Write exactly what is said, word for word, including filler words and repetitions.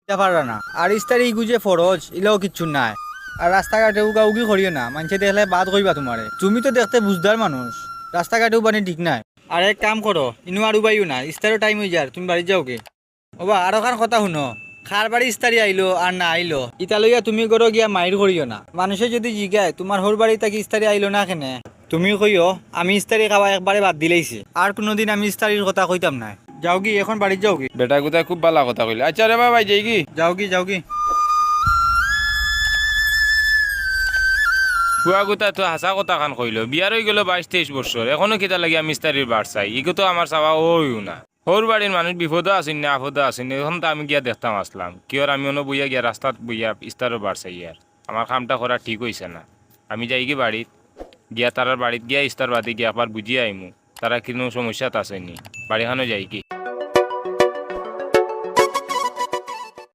ইতা পাররা না। আর ইস্তারি ইগু যে ফরজ, ইলাও কিচ্ছু নাই। আর রাস্তাঘাটে উগাউগি করিও না, মানষে দেখলে বাদ কইবা তুমারে। তুমি তো দেখতে বুঝদার মানুষ, রাস্তাঘাটে উবানি ঠিক নাই। আর এক কাম করো, ইনো আর উবাইও না, ইস্তারর টাইম অইযার, তুমি বাড়িত যাওগি। ওবা, আরোখান কথা হুনো, কার বাড়ি ইস্তারি আইলো আর না আইলো, ইতা লইয়া তুমি ঘরো গিয়া মাইর করিও না। মানষে যুদি জিগায়, তুমার হউর বাড়ি থাকি ইস্তারি আইলো না কেনে, তুমি কইও, আমি ইস্তারি খাওয়া একবারে বাদ দিলাইছি, আর কুনুদিন আমি ইস্তারির কথা কইতাম নায়। যাওগি, অখন বাড়িত যাওগি। বেটাগুতায় খুব ভালা কথা কইলে। আইচ্ছা রে বাবা, যাইগি। যাওগি, যাওগি। ফুয়াগুতায় তো হাছা কথাখান কইলো, বিয়ার অইগেলো বাইশ তেইশ বছর, অখনো কিতার লাগি আমি ইস্তারির বাট চাই, ইগু তো আমার চাওয়া অইও না। হউর বাড়ির মানুষ বিপদো আছইন না, আপদো আছইন, অখন তো আমি গিয়া দেখতাম আছলাম। কিওর আমি অনো বইয়া গিয়া রাস্তাত বইয়া ইস্তারর বাট চাইয়ার। আমার কামটা করা ঠিক অইছে না। আমি যাইগি বাড়িত, গিয়া তারার বাড়িত গিয়া ইস্তার বাদে গিয়া একবার বুঝিয়া আইমু। তারা কুনু সমস্যাত আছইন নি। বাড়িখানো যাইগি।